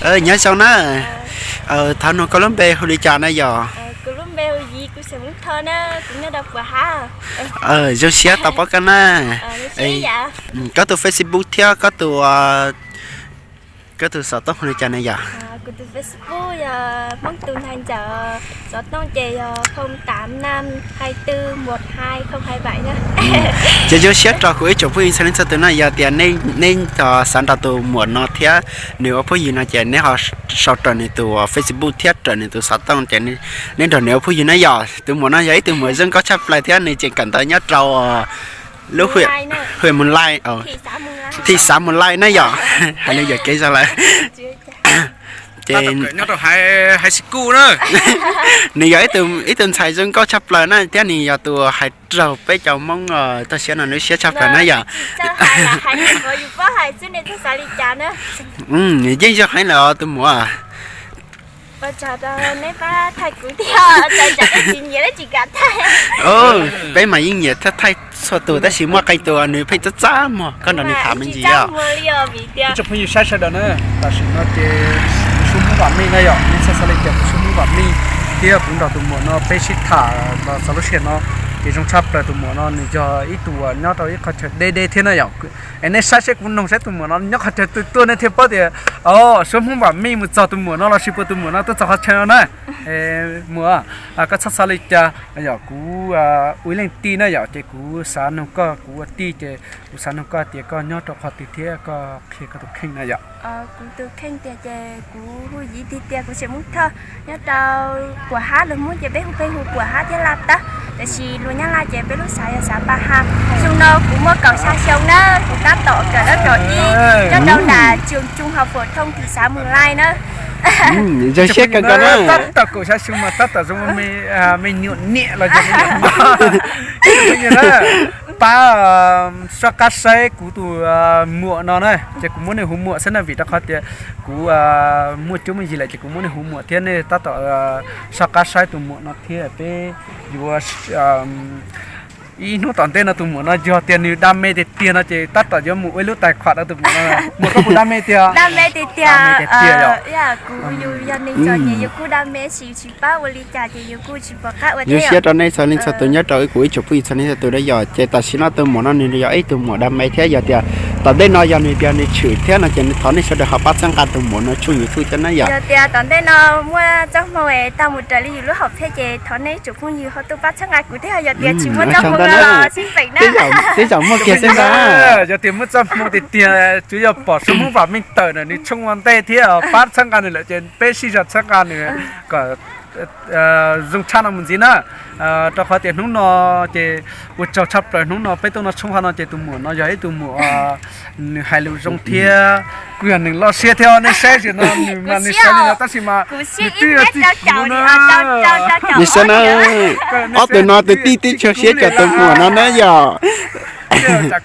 Nyob zoo na. Thov nug koj lub npe hu li cas na yog? Zoo siab tau pom koj na. Koj tus Facebook thiab koj tus, koj tus xov tooj hu li cas na yog? Ces zoo siab rau kuv ib tsoom phooj ywg txhua leej txhua tus na, yog tias neb xav nrog tus muam no thiab nws ua phooj ywg no ces neb ho sau raws nws tus Facebook thiab raws nws tus xov tooj ces neb nrog nws ua phooj ywg na yom. Tus muam no yog ib tug muam zoo nkauj tshaj plaws thiab nws tseem kawm ntawv nyob rau lub hwm Mus Lais, thim xav Mus Lais na yom. Hais li yog kev zoo lawm. Ces nyob rau hais, hais si kuj na. Nws yog ib tug ntxhais zoo nkauj tshaj plaws na thiab nws yog tus hais raug peb cov Hmoob toj siab no lub siab tshaj plaws na yom. Yeej zoo heev lawm os tus muam. Peb mas yeej nyiam thaij thaij txhua tus tab sis muaj qee tus nws pheej txab txab muag, koj nrog nws tham me ntsis os. Ib tsoom phooj ywg saib sawv daws na, tam sim no ces kuv Suab Hmoob Vam Meej na yom, nej txhob xav li cas, kuv Suab Hmoob Vam Meej thiab kuv nrog tus muam no peb sib tham txog lub sij hawm no ces zoo tshaj plaws. Tus muam no nws yog ib tug uas nyob rau ib qhov chaw deb deb thiab na yom. Es nej saib seb kuv noog saib tus muam no nyob qhov chaw twg tuaj nej thiaj paub tias, o, Suab Hmoob Vam Meej mus txog tus muam no los sis puas tus muam no tuaj txog qhov chaw no na. Muam, koj txhob xav li cas, yog kuv ua ib leej tij na yom, ces kuv xav noog koj, kuv ua tij ces kuv xav noog koj tias koj nyob rau qhov twg thiab koj qhia koj tus kheej na yom. Kuv tus kheej tiag ces kuv hu Yiv tiag tiag, kuv tseem Hmoob Thoj, nyob rau Puam Hab, lus Hmoob ces peb hu pheej hu Puam Hab thiab Laj Tawb, tiam sis lus Nyab Laj ces peb lub xav yog xav Pa Ha. Xyoo no kuv muaj kaum xya xyoo na, kuv tab tom kawm lab kaum ib nyob rau nram trường trung học phổ thông thị xã Mường Lay na. Zoo siab kawg koj na. Tab tom kaum xya xyoo mas tab tom zoo me nyuam niam los yog me nyuam no. Pab soj qab saib kuv tus muam no na, ces kuv muab nej hu muam xwb na vim rau qhov tias kuv muaj cuab muaj yig lawm ces kuv muab nej hu muam thiab nej tab tom soj qab saib tus muam no thiab peb yuav ib hnub tom ntej no tus muam no yog tias nws đam mê tiag tiag no ces tab tom yuav mus ua ib lub tài khoản rau tus muam no. Muam koj puas đam mê tiag? Đam mê tiag tiag yom. Yus kuj đam mê, tsis pab ua li cas ces yus kuj tsis pom qab ua thiab. Zoo siab rau nej txhua leej txhua tus nyob rau kuv ib tsoom phooj ywg txhua leej txhua tus na yom. Ces tam sim no tus muam no nws yog ib tug muam đam mê thiab, yog tias tom ntej no yog nws tias nws tshwm thiab no ces thov nej sawv daws ho pab txhawb nqa tus muam no tshooj YouTube thiab na yom. Yog tias tom ntej no muaj txoj hmoo es tau mus raws li yus lub hom phiaj ces thov nej tsoom phooj ywg ho tuaj pab txhawb nqa kuv thiab, yog tias tsis muaj txoj hmoo no los sib peem na. Tej zaum muaj kiag xwb ntag. Yog tias muaj txoj hmoo tiag tiag tsuas yog pom Suab Hmoob Vam Meej tawm na nws tshooj ua ntej thiab pab txhawb nqa nws lawm ces peb sib zog txhawb nqa nws kom zoo tshaj no mus ntxiv na. Rau qhov tias hnub no ces ua tsaug tshaj plaws, hnub no peb tuaj noj tshoob hmo no ces tus muam no yog ib tug muam nws hais lus zoo thiab kuj yog neeg loj siab thiab. Nej saib tias no nws mas nws sawv li no tab sis mas nws twb yog txij kuv na. Nws saib na, ob tug no tus tij twb tshua siab cov tus muam no na yom.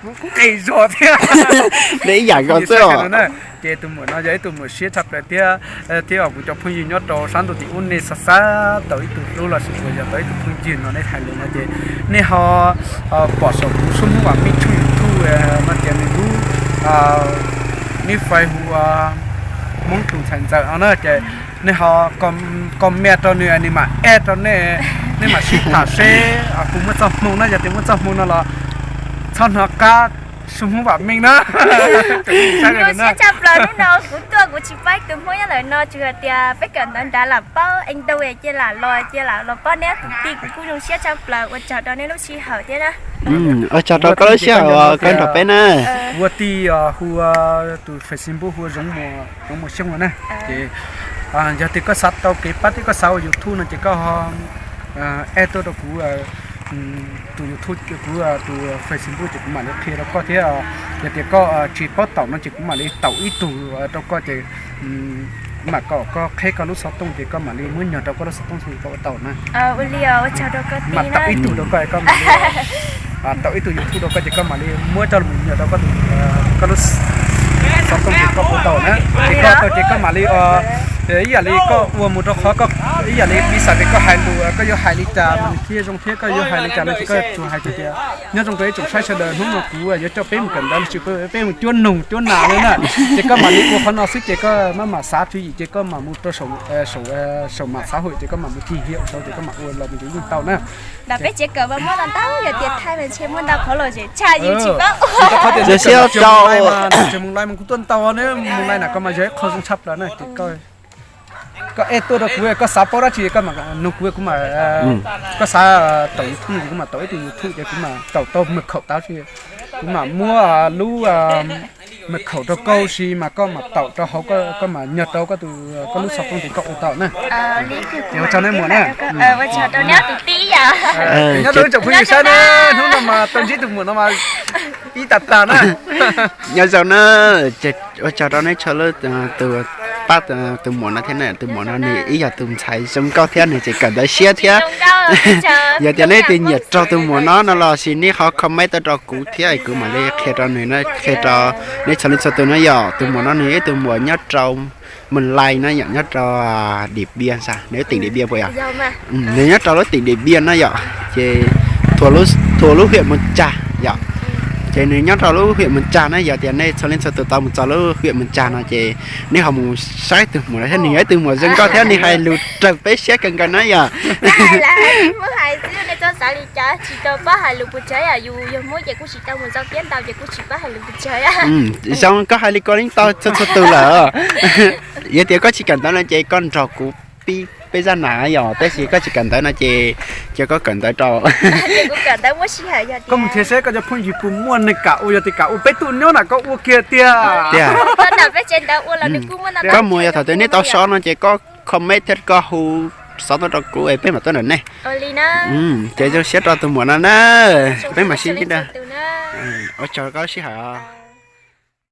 Kuv qis zog thiab. Nws ib yam nkaus xwb os. Ces tus muam no yog ib tug muam siab tshaj plaws thiab, thiab kuv cov phooj ywg nyob rau sab ntuj tim ub nej xav xav tau ib tug hlub los sis puas yog tau ib tug phooj ywg no nej hais lus no ces nej ho pom saum kuv Suab Hmoob Vam Meej tshooj YouTube no ces nws lub, nws fais hu ua Hmoob tus ntxhais ntxawm no na ces nej ho comment rau nws, nws mam add rau nej, nej mam sib tham seb puas muaj txoj hmoo na. Yog tias muaj txoj hmoo no los txhob hnov qab Suab Hmoob Vam Meej na. Zoo siab tshaj plaws hnub no kuv tuaj kuv tsis paub tus Hmoob nyob ntawm no, tsuas hais tias peb kawm ntawv nrad lam paub, ib ntu cia lam los cia lam los paub neb tus tij, kuv kuj zoo siab tshaj plaws, ua tsaug rau neb lub sij hawm thiab na. Ua tsaug rau koj lub sij hawm uas koj nrog peb na. Ua tij hu tus Facebook hu ua Zoov Muas Xyooj na. Ces yog tias koj xav tau kev pab thiab koj xav ua YouTube no ces koj add tuaj rau kuv tus YouTube, kuv tus Facebook ces kuv mam li qhia rau koj thiab. Yog tias koj tsis paub taum no ces kuv mam li taum ib tug rau koj ces kuv mam kom koj qheb koj lub xov tooj ces koj mam li muab nyog rau koj lub xov tooj xwb koj ua tau na. Mam taum ib tug rau koj, koj mam li taum ib tug YouTube rau koj ces koj mam li muab coj mus nyog rau koj tus, koj lub xov tooj ces koj ua tau na. Ces koj tau ces koj mam li Ib yam li koj ua mus rau qhov koj, ib yam li piv xam tias koj hais lus koj yuav hais li cas mas nws thiaj zoo thiab koj yuav hais li cas no ces koj tsuas hais tias, nyob zoo rau ib tsoom saib sawv daws, hnub no kuv yuav coj peb mus kawm ntawv no tsis peb mus cuab noog cuab nas li na. Ces koj mam li ua qhov no xwb ces koj maj mam xav tswv yim ces koj mam mus rau saum, saum, saum mam xav hwm ces koj mam mus tig hiam saud ces koj mam ua los mus ces yeej tau na. Ntawm peb tsev kawm mas muaj ntau ntau, yog tias thaij mas ntshe muaj ntau qhov los tseem tshaj yeej tsis paub. Tsis paub tias nws siab rau, tseem mus lais mas kuv tuaj ntau ne, mus lais na koj mas yog ib qho zoo tshaj plaws na ces koj, koj es tuaj rau kuv koj xav paub dab tsi koj mam nug kuv, kuv mam, koj xav taum YouTube kuv mam taum ib tug YouTube ces kuv mam taum tau mật khẩu tau, kuv mam muab lub mật khẩu rau koj ua si mas koj mam taum rau hauv, koj mam nyog rau koj tus, koj lub xov tooj ces koj ua tau na. Ces ua tsaug nej muam na. Nyob rau ib tsoom phooj ywg saib na, hnub no mas tau ntsib tus muam no mas pib tas tas na. Nyob zoo na, ua tsaug rau neb txhua leej, tus pab tus muam no thiab na, tus muam no nws ib yog tus ntxhais zoo nkauj thiab nws tseem kawm ntawv siab thiab. Yog tias neb tus nyiam raug tus muam no no los sis neb ho comment tuaj rau kuv thiab kuv mam li qhia rau nws na, qhia rau neb txhua leej txhua tus na yom. Tus muam no nws ib tus muam nyob rau Moos Lais na yom, nyob rau Điện Biên xav, nws lub tỉnh Điện Biên puas yog? Nws nyob rau lub tỉnh Điện Biên na yom, ces thuộc lub huyện Mường Chà yom. Ces nws nyob rau lub huyện Mường Chà na, yog tias nej txhua leej txhua tus tau mus txog lub huyện Mường Chà no ces nej ho mus saib tus muam no thiab, nws yog ib tug muam zoo nkauj thiab nws hais lus raws peb siab kawg nkaus na yom. Tsis tau paub hais lus pes tsawg, yog yus yog Hmoob ces kuj tsis tau mus ntau thiab ntau ces kuj tsis paub hais lus pes tsawg. Zoo koj hais li ko yeej tau txhua txhua tus lawm. Yog tias koj tsis kawm ntawv no ces koj nrog kuv pib peb zaj nas yom, tab sis koj tsis kawm ntawv no ces cia koj kawm ntawv rau. Koj mus nrhiav saib koj cov phooj ywg puas muaj neeg kam ua, yog tias kam ua peb tuaj nyob na koj ua kiag tiag. Tiag. Koj mus yog thaum twg neb tau so no ces koj comment thiab koj hu xov tooj rau kuv es peb mam tuaj nrog nej. Ces zoo siab rau tus muam no na, peb mam sib ntsib dua. Ua tsaug koj sij hawm.